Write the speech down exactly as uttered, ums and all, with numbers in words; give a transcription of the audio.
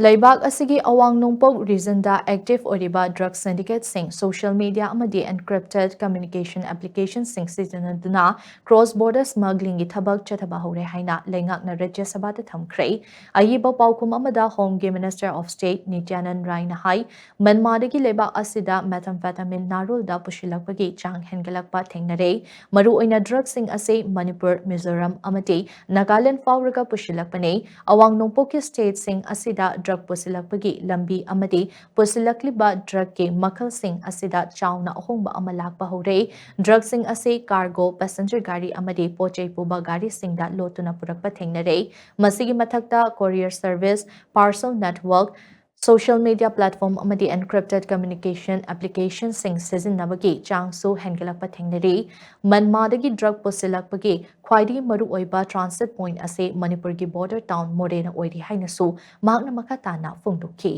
ꯂꯩꯕꯥꯛ ꯑꯁꯤꯒꯤ ꯑꯋꯥꯡ ꯅꯣꯡꯄꯣꯛ ꯔꯤꯖꯟꯗ ꯑꯦꯛꯇꯤꯚ ꯑꯣꯏꯔꯤꯕ ꯗ꯭ꯔꯒ ꯁꯤꯟꯗꯤꯀꯦꯠꯁꯤꯡ, ꯁꯣꯁꯤꯌꯦꯜ ꯃꯤꯗꯤꯌꯥ ꯑꯃꯗꯤ ꯑꯦꯟꯀ꯭ꯔꯤꯞꯇꯦꯗ ꯀꯝꯃ꯭ꯌꯨꯅꯤꯀꯦꯁꯟ ꯑꯦꯄ꯭ꯂꯤꯀꯦꯁꯟꯁꯤꯡ ꯁꯤꯖꯤꯟꯅꯗꯨꯅ ꯀ꯭ꯔꯣꯁ ꯕꯣꯔꯗꯔ ꯁ꯭ꯃꯒ꯭ꯂꯤꯡꯒꯤ ꯊꯕꯛ ꯆꯠꯊꯕ ꯍꯧꯔꯦ ꯍꯥꯏꯅ ꯂꯩꯉꯥꯛꯅ ꯔꯥꯖ꯭ꯌ ꯁꯚꯥꯗ ꯊꯝꯈ꯭ꯔꯦ꯫ ꯑꯏꯕ ꯄꯥꯎꯈꯨꯝ ꯑꯃꯗ ꯍꯣꯝ ꯃꯤꯅꯤꯁꯇꯔ ꯑꯣꯐ ꯁ꯭ꯇꯦꯠ ꯅꯤꯇ꯭ꯌꯥꯅꯟꯗ ꯔꯥꯏꯅ ꯍꯥꯏ, ꯃ꯭ꯌꯥꯟꯃꯥꯔꯗꯒꯤ ꯂꯩꯕꯥꯛ ꯑꯁꯤꯗ ꯃꯦꯊꯥꯝꯐꯦꯇꯥꯃꯤꯟ ꯅꯥꯔꯣꯜꯗ ꯄꯨꯁꯤꯜꯂꯛꯄꯒꯤ ꯆꯥꯡ ꯍꯦꯟꯒꯠꯂꯛꯄ ꯊꯦꯡꯅꯔꯦ꯫ ꯃꯔꯨꯑꯣꯏꯅ ꯗ꯭ꯔꯒꯁꯤꯡ ꯑꯁꯤ ꯃꯅꯤꯄꯨꯔ, ꯃꯤꯖꯣꯔꯥꯝ ꯑꯃꯗꯤ ꯅꯥꯒꯥꯂꯦꯟꯗ ꯐꯥꯎꯔꯒ ꯄꯨꯁꯤꯜꯂꯛꯄꯅꯤ꯫ ꯑꯋꯥꯡ ꯅꯣꯡꯄꯣꯛꯀꯤ ꯁ꯭ꯇꯦꯠꯁꯤꯡ ꯑꯁꯤꯗ ꯗ꯭ꯔꯒ ꯄꯨꯁꯤꯜꯂꯛꯄꯒꯤ ꯂꯝꯕꯤ ꯑꯃꯗꯤ ꯄꯨꯁꯤꯜꯂꯛꯂꯤꯕ ꯗ꯭ꯔꯒꯀꯤ ꯃꯈꯜꯁꯤꯡ ꯑꯁꯤꯗ ꯆꯥꯎꯅ ꯑꯍꯣꯡꯕ ꯑꯃ ꯂꯥꯛꯄ ꯍꯧꯔꯦ꯫ ꯗ꯭ꯔꯒꯁꯤꯡ ꯑꯁꯤ ꯀꯥꯔꯒꯣ, ꯄꯦꯁꯦꯟꯖꯔ ꯒꯥꯔꯤ ꯑꯃꯗꯤ ꯄꯣꯠ ꯆꯩ ꯄꯨꯕ ꯒꯥꯔꯤꯁꯤꯡꯗ ꯂꯣꯠꯇꯨꯅ ꯄꯨꯔꯛꯄ ꯊꯦꯡꯅꯔꯦ꯫ ꯃꯁꯤꯒꯤ ꯃꯊꯛꯇ courier service, parcel network, social media platform ꯑꯃꯗꯤ ꯑꯦꯟꯀ꯭ꯔꯤꯞꯇꯦꯗ ꯀꯝꯃ꯭ꯌꯨꯅꯤꯀꯦꯁꯟ ꯑꯦꯄ꯭ꯂꯤꯀꯦꯁꯟꯁꯤꯡ ꯁꯤꯖꯤꯟꯅꯕꯒꯤ ꯆꯥꯡꯁꯨ ꯍꯦꯟꯒꯠꯂꯛꯄ ꯊꯦꯡꯅꯔꯤ꯫ ꯃ꯭ꯌꯥꯟꯃꯥꯔꯗꯒꯤ ꯗ꯭ꯔꯒ ꯄꯨꯁꯤꯜꯂꯛꯄꯒꯤ ꯈ꯭ꯋꯥꯏꯗꯒꯤ ꯃꯔꯨꯑꯣꯏꯕ ꯇ꯭ꯔꯥꯟꯁꯤꯠ ꯄꯣꯏꯟꯠ ꯑꯁꯤ ꯃꯅꯤꯄꯨꯔꯒꯤ ꯕꯣꯔꯗꯔ ꯇꯥꯎꯟ ꯃꯣꯔꯦꯅ ꯑꯣꯏꯔꯤ ꯍꯥꯏꯅꯁꯨ ꯃꯍꯥꯛꯅ ꯃꯈꯥ ꯇꯥꯅ ꯐꯣꯡꯗꯣꯛꯈꯤ꯫